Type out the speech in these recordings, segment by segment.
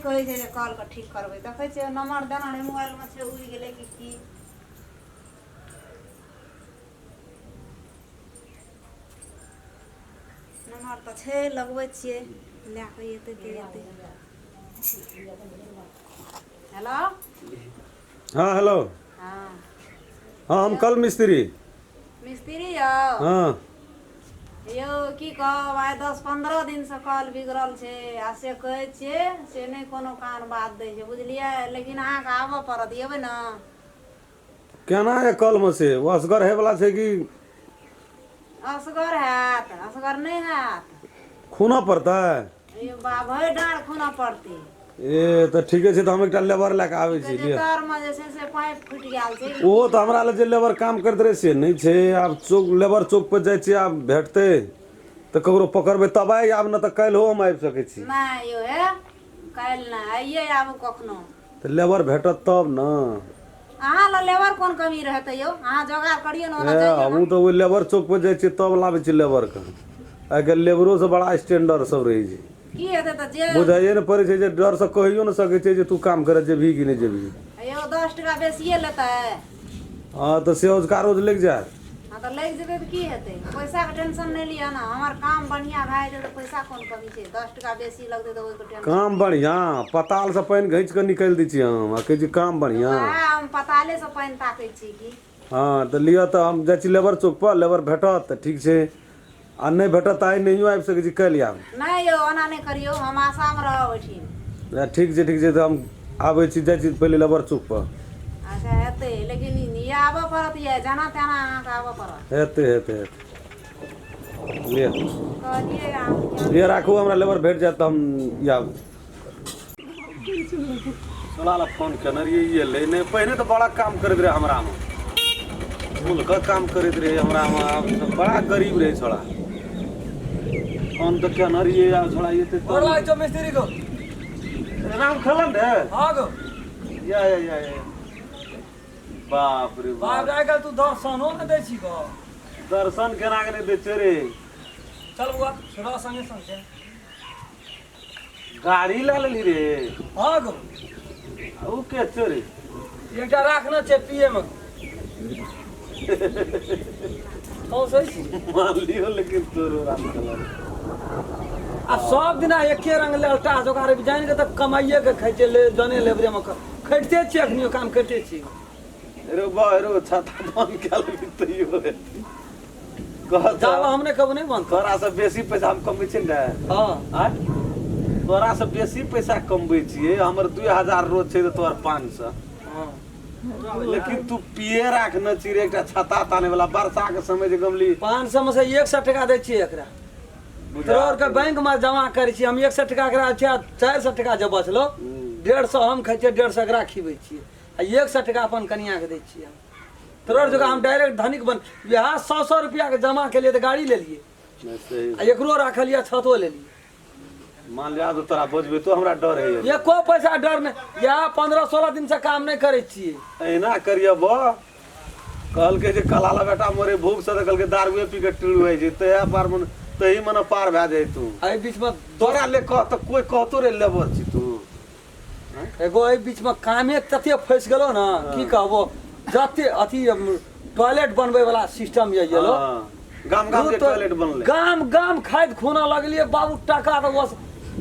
कहै छै जे कलके ठीक करबै। देखै छियै, नम्बर देना रहै मोबाइलमे, छै उड़ि गेलै कि की। नम्बर तऽ छै, लगबै छियै, लए कऽ एतै तऽ एतै। हेलो। हाँ, हेलो। हाँ। हाँ, हम कल मिस्त्री। मिस्त्री यौ? हाँ। यौ, की कहब, आइ 10-15 दिनसँ कल बिगड़ल छै आ से कहै छियै से नहि कोनो कान बात दै छै, बुझलियै? लेकिन अहाँके आबऽ पड़त, एबै ने? केना यऽ कलमे से ओ असगर होइवला छै कि? असगर हैत? असगर नहि हैत। खूनऽ पड़तै? ई बा, भरि डाँड़ खूनऽ पड़तै। ए, तऽ ठीके छै, तऽ हम एकटा लेबर लए कऽ आबै छी। जे लिअ। तरमे जे छै से पाइप फुटि गेल छै। ओहो तऽ हमरा लग जे लेबर काम करैत रहै से नहि छै आब। चौक, लेबर चौक पर जाइ छियै, आब भेटतै तऽ ककरो पकड़बै तब आइ आब, नहि तऽ काल्हिओ हम आबि सकै छी। नहि यौ, हे, काल्हि नहि, आइए आबू कखनो। तऽ लेबर भेटत तब ने। अहाँ लग लेबर कोन कमी रहतै यौ? अहाँ जोगाड़ करियौ ने, ओना ए जइयौ ने। हमहूँ तऽ ओहि लेबर चौक पर जाइ छियै तब लाबै छियै लेबरके। आइ काल्हि लेबरोसँ बड़ा स्टैंडर्ड सब रहै छै। की हेतै तऽ जे बुझाइए ने पड़ै छै जे डरसँ कहियो ने सकै छै जे तू काम करऽ जेबही कि नहि जेबही। यौ, 10 टका बेसिए लेतै। हँ, तऽ से औजका रोज लागि जायत। हँ, तऽ लागि जेतै तऽ की हेतै? पैसाके टेंशन नहि लिअ ने। हमर काम बढ़िआँ भए जेतै तऽ पैसा कोन कमी छै? 10 टका बेसी लगतै तऽ ओहिके टेंशन? काम बढ़िआँ? पतालसँ पानि घींच कऽ निकालि दै छी हम आ कहै छी काम बढ़िआँ। वएह हम पतालेसँ पानि ताकै छी की। हँ, तऽ लिअ, तऽ हम जाइ छी लेबर चौकपर। लेबर भेटत तऽ ठीक छै आ नहि भेटत तऽ आइ नहियो आबि सकै छी, काल्हि आयब। नहि यौ, ओना नहि करियौ, हम आशामे रहब ओहिठिन। ठीक छै, ठीक छै, तऽ हम आबै छी, जाइ छी पहिले लेबर चौकपर। अच्छा, हेतै, लेकिन ई आबऽ पड़त ये, जेना तेना अहाँके आबऽ पड़त। हेतै, हेतै, हेतै, लिअ। कहलियै आब। लिअ, राखू, हमरा लेबर भेट जायत तऽ हम आयब। सोला ला फोन केने रहियै, ई एलै नहि। पहिने तऽ बड़ा काम करैत रहै हमरामे, फूलके काम करैत रहै हमरामे, आब तऽ बड़ा गरीब रहै छोड़ा। फोन तऽ केने रहियै, आब छोड़ा एतै गोर तब। लागै छौ मिस्त्री को। राम खेलन रे। हाँ गो। या या या या, बाप रे बाप बाप। रे, आइ काल्हि तू दर्शनो नहि दै छी गो। दर्शन केना के नहि दै छै रे? चल बुआ, रह संगे संगे। गाड़ी लए लेली रे? हाँ गो। ओ के छै रे? एकटा राखने छै पिए मे। कौन सही छी? मान लियो, लेकिन तोरो राम खेलन। आ सब दिना एके रंग ललटा जोगार जानि के तऽ कमाइए के खाइ छै ले जने लेबरे मे खटिते छियै, अखनियो काम करिते छी। रे बा रो, छाता बंद कए लेबही तैयो हेतै। कह। जाब हम नहि कहबो, नहि बनतौ। तोरा से बेसी पैसा हम कमबै छियै ने? हाँ। आँय, तोरा से बेसी पैसा कमबै छियै। हमर 2000 रोज छै तऽ तोहर 500। हाँ। लेकिन तू पिए राखने छी रे एकटा छाता ताने वाला, वर्षा के समय जे गमली। 500 मे से 100 टका दै छियै एकरा। तोरा के बैंक में जमा करै छियै हम 100 टका एकरा छै, 400 टका जे बचलो, 150 हम खाइ छियै, 150 एकरा खिबै छियै आ 100 टका अपन कनिया के दै छियै हम। तोरा जगह हम डायरेक्ट धनिक बन इएह सौ सौ रुपया के जमा केलियै तऽ गाड़ी लेलियै। नहि, सही। आ एकरो राखलियै, छतो लेलियै। मान लिया तो तोरा बजबे तो हमरा डर है। एको पैसा डर नहि। इएह 15-16 दिन से काम नहि करै छियै। एहिना करिय बो। कहलकै जे कलाला बेटा मरे भूख से, तऽ कहलकै दारुए पी के टीड़ू होइ छै, तहिया पार मन तही मने पार भए जाइ तू। एहि बीचमे तोरा ले कह तऽ कोइ कहतो रे लेबर छी तू? एगो एहि बीचमे कामे तते फँसि गेलो ने, की कहबो, जते अथी टॉयलेट बनबै वाला सिस्टम ये येलो। हाँ। गाम गाम के टॉयलेट बनलै। गाम गाम खाइत खूना लगलियै बाबू। टाका तऽ बस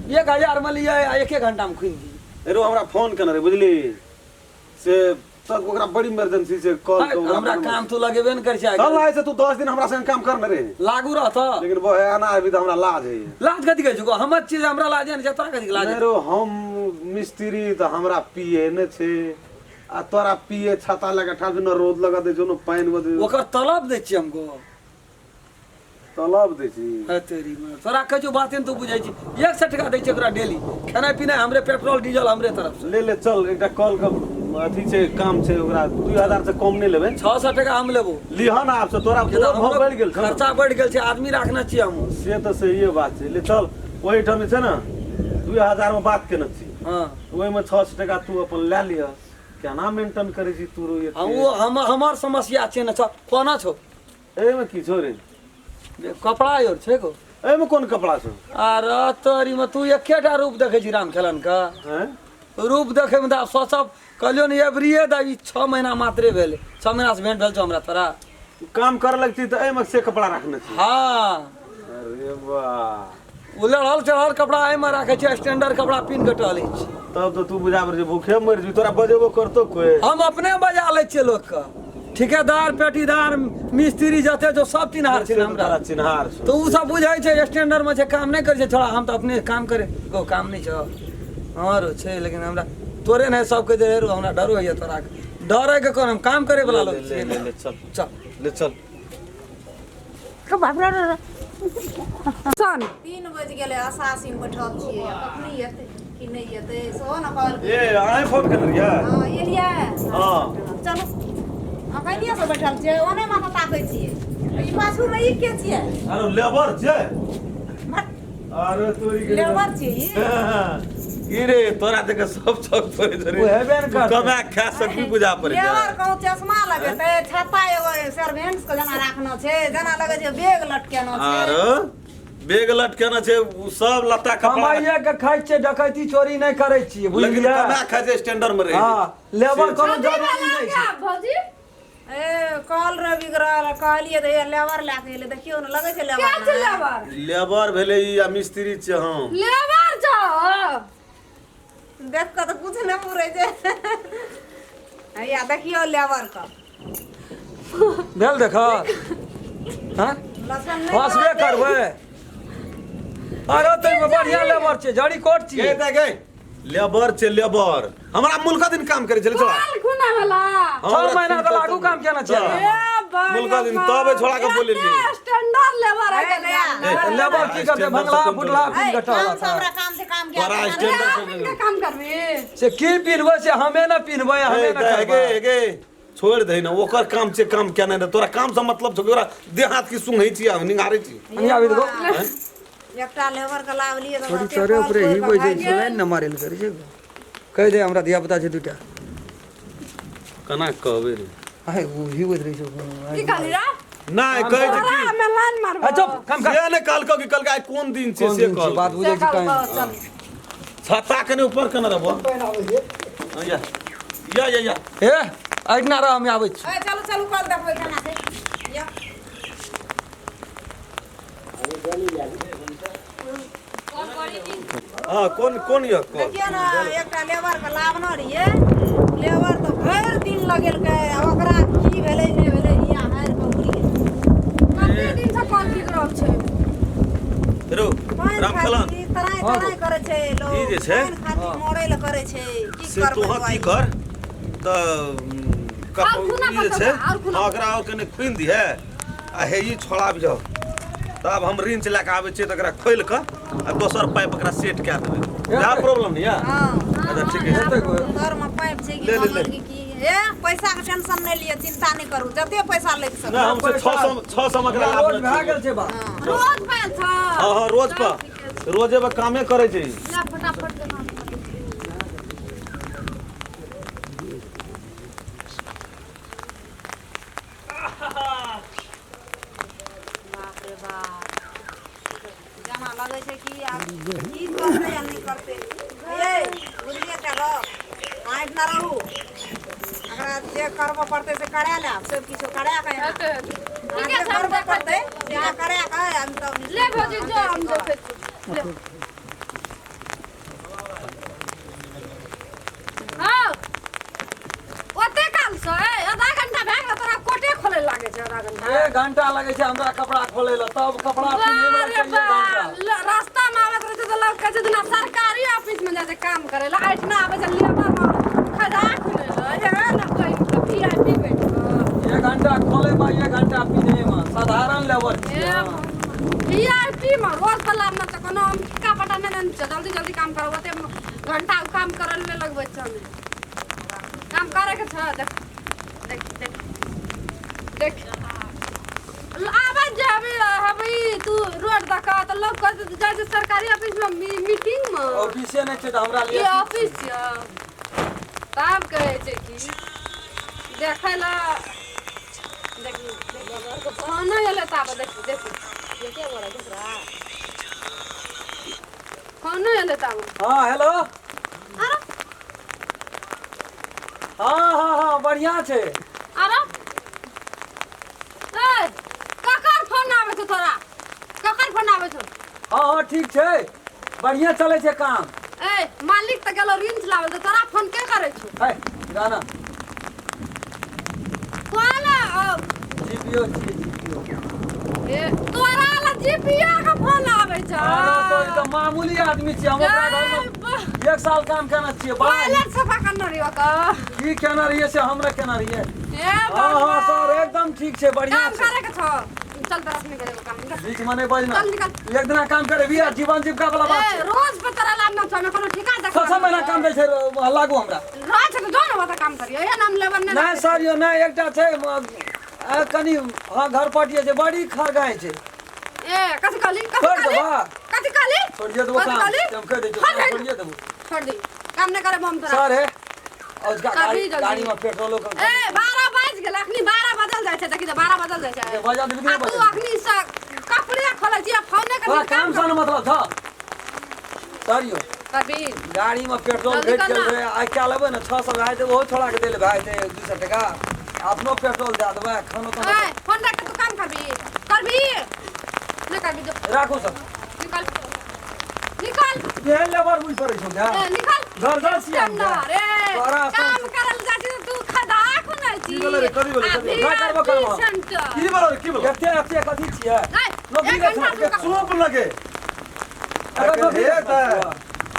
1000 मे लियै आ एक एक घंटा मे खुनि दियै। एरो हमरा फोन केने रहे, बुझली, से तब ओकरा बड़ी इमरजेंसी छै कॉल के ओकरा। हमरा काम तू लगेबे ने करै छै। चल, आइ से तू 10 दिन हमरा संग काम कर ने रे। लागू रहत। लेकिन वो है एना अभी तऽ हमरा लाज है। लाज कथी कहै छौ? हमर चीज हमरा लाज नहि छै, तोरा कथी के लाज? नहि रो, हम मिस्त्री तऽ हमरा पिए नहि छै आ तोरा पिए छाता लगा ठाढ़ न रौद लगा दै छौ न पानि बदे। ओकर तलब दै छियै हमको। तलब दै छी? है तेरी में, तोरा कहै छौ बाते ने तू बुझै छी। 100 टका दै छियै ओकरा डेली, खेनाइ पिनाइ हमरे, पेट्रोल डीजल हमरे तरफ से। ले ले, चल, एकटा कल के अथी छै, काम छै, ओकरा 2000 से कम नहि लेबै। 600 टका हम लेबो। लिहऽ ने, आब से तोरा किया तऽ तोरो भाव हमरो बढ़ि गेल छौ ने। खर्चा बढ़ि गेल छै, आदमी राखने छियै हम। से तऽ सहिए बात छै। ले चल, ओहिठाम जे छै ने 2000 मे बात केने छी। ओहिमे 600 टका तू अपन लए लिअ। केना मेंटेन करै छी तू रो एते? ओ हम हमर समस्या छै ने। चल, कोना छौ? एहिमे की छौ रे? कपड़ा और छै गो। एहिमे कोन कपड़ा छौ? अरे तोरी में तू एकेटा रूप देखै छी राम खेलन के। हैं? रूप देखै में तऽ आब सोचब कहलियौ ने एबरिए दा ई 6 महीना मात्रे भेलै, 6 महीना से भेंट भेल छौ हमरा तोरा। काम करे लगती तऽ एहिमे से कपड़ा रखने छी। हाँ। अरे वाह। ओ लड़ल चढ़ल कपड़ा एहिमे राखै छै, स्टैंडर्ड कपड़ा पिन्ह के टहलै छै। तब तऽ तू बुझा पड़ै छै भूखे मरि जेबी, तोरा बजेबो करतो कोई? हम अपने बजा लै छियै लोकके, ठेकेदार पेटीदार मिस्त्री जते जो सब चिन्हार छै हमरा। तोरा चिन्हार छौ। तऽ ओ सब बुझै छै स्टैंडर्ड मे छै, काम नहि करै छै छोड़ा, हम तऽ अपने काम करे गो काम नहि छौ। हँ रो छै, लेकिन हमरा तोरे नहि सब कहि दे रो, हमरा डरो होइए तोरा के। डरे के कोन, हम काम करे वाला लोग ले छियै। ले ले चल चल ले चल। सन 3 बज गेलै, असासीन बैठल छियै, कखनी एतै कि नहि एतै सेहो ने कहलकै। ए अहीं फोन केने रहियै? हँ एलियै। हँ। चलू अखनिये से बैठल छियै, ओने माथा ताकै छियै, ई पाछूमे ई के छियै? अरे लेबर छै। अरे तोरी के लेबर छियै ई? की रे तोरा देख सब छक तोरे तोरे ओ हेबे ने करतै। कमा खा सकबी बुझा पड़ै छै। लेबर कहूँ चश्मा लगेतै, छत्ता एगो सर्वेंट्स के जेना राखने छै, जेना लगै छै बैग लटकेने छै। आरो बैग लटकेने छै, उ सब लत्ता कपड़ा कमाइए के खाइ छियै, डकैती चोरी नहि करै छियै, लेकिन बुझलियै? कमा खाइ छै स्टैंडर्ड में रहै छै। हँ, लेबर कोनो जरूरी नहि छै। भौजी ए कल रे बिगड़ल, कहलियै तऽ लेबर लए कऽ एलै, देखियौ ने लगै छै क्या लेबर छै ने। लेबर? लेबर भेलै ई आ मिस्त्री छै। हम लेबर छौ? देख कऽ तऽ कुछ नहि पुरै छै। हैया देखियौ लेबर के भेल देख। हँ लक्षण नहि हँसबे करबै। अरे तो बढ़िया लेबर छै, जड़ी कोट के छियै। देखे लेबर छै, लेबर हमरा मुल्का दिन काम करै छलै छोड़ा। बाल खुना वाला। 6 महीना तऽ लागू काम केने छै। ए बाप मुल्का दिन तबे छोड़ा के बोलेलियै। स्टैंडर्ड लेबर है। ए, नया। लेबर की करतै, भंगला फुटला पिन्ह के ए, काम टहलत। से हमरा काम से काम किया तोरा करना? स्टैंडर्ड के काम करबी से की पिन्हबै से हमे ने पिन्हबै, हमे ने गे करबै। गे छोड़ दे ने, ओकर काम छै काम केनाइ ने, तोरा काम से मतलब छौ कि ओकरा देह हाथ की सुंघै छी आ निंगारै छी। अनिया आबि देखो। एकटा लेबर के लावलियै तऽ थोड़ी कते चरे कल उपरे तोड़ि ही कऽ बैसै भागि छै, लाइन ने मारै लए करै छै। कहि दे हमरा धिया पुता छै दूटा। केना कहबै रे? आइ ओ ही बैठ रहै छै। की कहली रे? नहि कहै छै तोरा की हमे लाइन मारबो। आ चुप काम कर। से नहि कहलकौ कि कहलकै आइ कोन दिन छै कोन से दिन छै कहलकौ। बात बुझै से छी कहलकौ, काहे? चल छत्ता कने ऊपर केना रहबो? हँ, या या या या हे एहिठिना रह, हम आबै छी। ए चलू चलू कल देखबै केना छै। या हँ कोन कोन यऽ कल? देखियौ ने एकटा लेबर के लाबने रहियै, लेबर तऽ भरि दिन लगेलकै, आ ओकरा की भेलै नहि भेलै हियाँ हारि कऽ उड़ि गेलै। कते दिन से कल बिगड़ल छै? रो पानि राम खेलन खातिर तराइ तराइ करै छै लोग, ई जे छै, पानि खातिर मरै लए करै छै। की से करबै तोहर की भाइ? कर तऽ आओर खुना ई जे पर छै आओर खुना। हँ, ओकरा आओर कने खुनि दिहे आ हे ई छोड़ा भी जाओ, तब हम रिंच लए कऽ आबै छियै तऽ एकरा खोलि कऽ आ दोसर पाइप ओकरा सेट कए देबै। जा प्रॉब्लम नहीं है। हँ अच्छा ठीक है। हेतै कोइ? घर में पाइप छै कि ले, ले, ले। भंगल कि की? ए पैसा के टेंशन नहि लिअ, चिंता नहि करू, जते पैसा लागि नहि सकत। हम से 600 मे एकरा रोज लाबने भए छियै। गेल छै बात। रोज पायल छ? हँ हँ रोज पर रोजे पर कामे करै छै ई। ले फटाफट के काम कर। बाप रे बाप, जेना लगै छै कि आब की करतै आ नहि करतै। ए बुझलियै एकटा गप, अहाँ एहिठिना रहू, एकरा जे करबऽ पड़तै से करा लेब, सब किछो करा कऽ अहाँ हेतै, हेतै। अहाँ ठीके जे छै, हम करबऽ देखै पड़तै से अहाँ करा कऽ हम तब ले भौजी जो, हम देखै छी। ले। हँ ओते काल से आधा घंटा भए गेल तोरा कोटे खोले लागै छै आधा घंटा। 1 घंटा लगै छै हमरा कपड़ा खोलै लए, तब कपड़ा पिन्है बाप रे मे 1 घंटा। बाप, रास्ता में आबैत रहै छै तऽ लोग कहै छै जेना सरकारी ऑफिस में जाइ छै काम करै लए, एहिठिना आबै छै लेबर में खदा खुनै लए, एहन बनि कऽ VIP बनि कऽ। 1 घंटा खोलै मे, 1 घंटा पिन्है मे, साधारण लेबर छियै। ए वीआईपी में रोज पर लाभ छै, कोनो हम ठिक्का पटा नहि ने छै, जल्दी जल्दी काम करब, ओते घंटा काम करल नहि लगबै छै हमे। काम करे के छै। देख देख देख देख आबै जे अभी अभी तू रोड दक तऽ लोग कहै जाइ छै सरकारी ऑफिस में मीटिंग में। ऑफिसे नहि छै तऽ हमरा ई लिए ऑफिस छियै तब कहै छै कि देखै लए देखी फोनो एलै ताबे। देखी देखी। के बोलै छै ओकरा? फोन एलै तब। हाँ हेलो। अरे हाँ हाँ हाँ बढ़िया छै। अरे ए ककर फोन आबै छौ तोरा? ककर फोन आबै छौ? हाँ हाँ ठीक छै, बढ़िया चलै छै काम। ए मालिक तऽ गेलो रिंच लाबै तऽ तोरा फोन के करै छौ? है गाना कोन जीपीओ छियै जीपीओ। ए तोरा ला जीपीओ के फोन आबै छौ? अरे तो ई तऽ मामूली आदमी छियै, हम ओकरा घर में एक साल काम केने छियै। बड़ा टॉयलेट सफा करने रहियो का? की केने रहियै से हमरा केने रहियै। ए हाँ हाँ सर एकदम ठीक छै, बढ़िया काम छै। करे के छौ, चल तोरा अपने करे काम निकल। बीच में नहीं बजना। चल निकल। एक दिना काम करे भी जीवन जीविका वाला बात ए छै। रोज पे तोरा लाभ न छौ, कोनो ठिका देख। छह महीना काम दै छै लागू हमरा। रोज के जो न ओतऽ काम करियो, ए नाम लेबर नै। नहीं सर यो नहीं, एकटा छै कनी हाँ घर पटिए छै, बड़ी खरगाय छै। ए कथि कहली? कथि छोड़ कहली? देबा। कथि कहली? छोड़िए देबो कथि काम। कहली? हम कह दै छियौ, छोड़ दे। छोड़िए देबो। छोड़ दी, काम नै करे हम तोरा। सर हे उसका कभी गाड़ी जल्दी। गाड़ी में पेट्रोलो कम। ए 12 बाज गेल, अखनी 12 बजल जाइ छै, देखी तऽ 12 बजल जाइ छै। बजा देबी कि आ नहि तू बजा? अखनी से कपड़े खोलै छी आ फोने तोरा के काम से न मतलब छ सर यो। कभी गाड़ी में पेट्रोल जल्दी घटि गेल करना। रहे, आइ काल्हि लेबै ने 600 भए जेतै, ओहो छोड़ा के देले भए जेतै 200 टका, अपनो पेट्रोल दए देबै, खानो तानो। ए फोन रख के तू काम करबी? करबी नै करबी? जो राखू सर। निकल निकल। केहन लेबर बुझि पड़ै छौ ए निकल। घर घर छियै हम। रे तोरा अपन- काम करल जाइ छी तऽ तू खदा कोना छी? की भेलै रे? कथी भेलै? आ कथी भेलै? नहि करबो करबो। VIP centre. की भेलो रे? की भेलो? एते एते कथी छियै? नै, नौकरी एक के घंटा छोड़- तू चुप लगे। अगर नौकरी हे के तऽ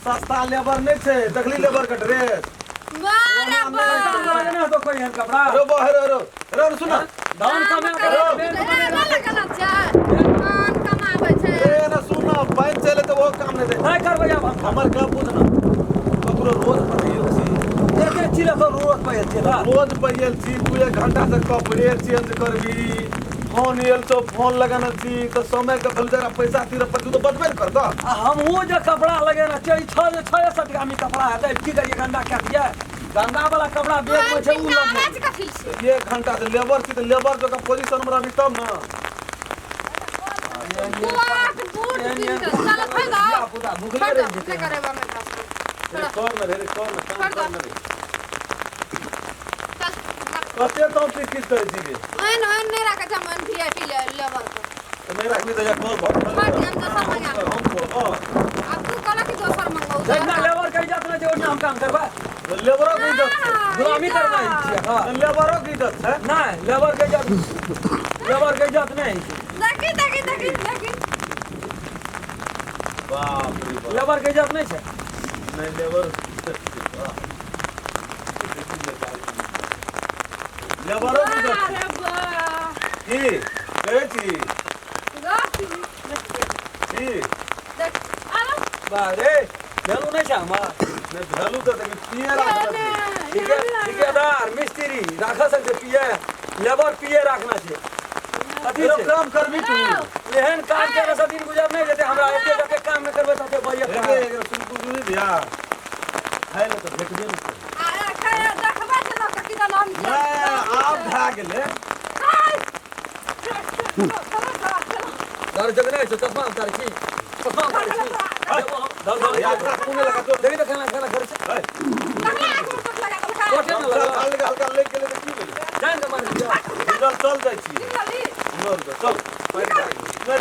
सस्ता लेबर नहि छै, देखली लेबर के ड्रेस? बराबर। पैसा नहि हेतौ कोइ एहन कपड़ा। रो बा रो रो रो सुन। धान कमे काम करै बैंक छै। में ए, नहि लगना छै। धान कमाबै छै। ए ना सुन, पानि चले तऽ ओहो काम नहि दे। नहि करबै आब हम। हमर गप बुझ ना, ककरो रोज पर गेल छी। एते चिल तो रोज पे छियै तऽ। रोज पर गेल छी, तू एक घंटा से कपड़े चेंज करबी, फोन एल छौ फोन लगाना छी, तऽ समय के भेल जरा पैसा तीर पर तू तऽ बचबे ने करतऽ। आ हमहूँ जे कपड़ा लगेने छियै, 600 टका में कपड़ा हेतै की करियै? गंदा कए दियै, गंदा वाला कपड़ा बेच धान होइ छै उ पिन्ना लगबै। आबै छै कथी छै? एक घंटा से लेबर छी तऽ लेबर जकाँ पोजीशन में रहबी तब ने। कोट बूट एहन पिन्ह एहन के चल छोड़ दो। धियापुता भुखले छोड़ रहि दो, जेतै। नहि करेबै हम एकरा। छोड़ दो, कर ने रे, कर ने काम, छोड़ कर दो। ने रे। चल निकल। कते तो किच किच करै छी गे? ओहन ओहन नहि राखै छै हम, ओहन VIP लेबर के। तऽ नहि राखबी तऽ कॉल भऽ छोड़ दे, हम दोसर मंगा लेब। हम खोलबो। आब तू कहलक कि दोसर मंगाउ। जितना लेबर के इज्जत नहि छै ओतना हम काम करबै। लेबरो के इज्जत छै। गुलामी करबै छियै। हाँ लेबरो के इज्जत छै। नहि, लेबर के इज्जत, लेबर के इज्जत नहि होइ छै। देखी देखी देखी देखी। बाप रे बाप। लेबर के इज्जत नहि छै। नहि लेबर, लेबरो के इज्जत छै। अरे वाह। की कहै छी? गप। की देख आरो। बाप रे, भेलू नहि छै हमर। नहि भेलू तऽ देखी पिए राखल छै। ठीके ठिकेदार मिस्त्री राखऽ सकते पिए, लेबर पिए राखना छै कथी एगो छै? काम करबी तू? एहन काम करे से दिन गुजर नहि जेतै हमरा, एते जते काम नहि करबै तते बढ़िया। हे गे, सुन तू बुझी धिया खाइ लए तऽ भेटबे नहि करै। देखबै छै लोक की नाम छै। नहि आब भए गेलै। दारू जगने छै, चश्मा उतारै छी, चश्मा उतारै छी। धर धर। यात्रा कोने लगा तो देखी तऽ खाना खाना करै छै। है कोटे ने हल्का लगा। हल्का हल्का ले गेलै तऽ की भेलै? जान के मारि दियौ। डीजल चल जाइ छियै। निकली। चल चल, नहि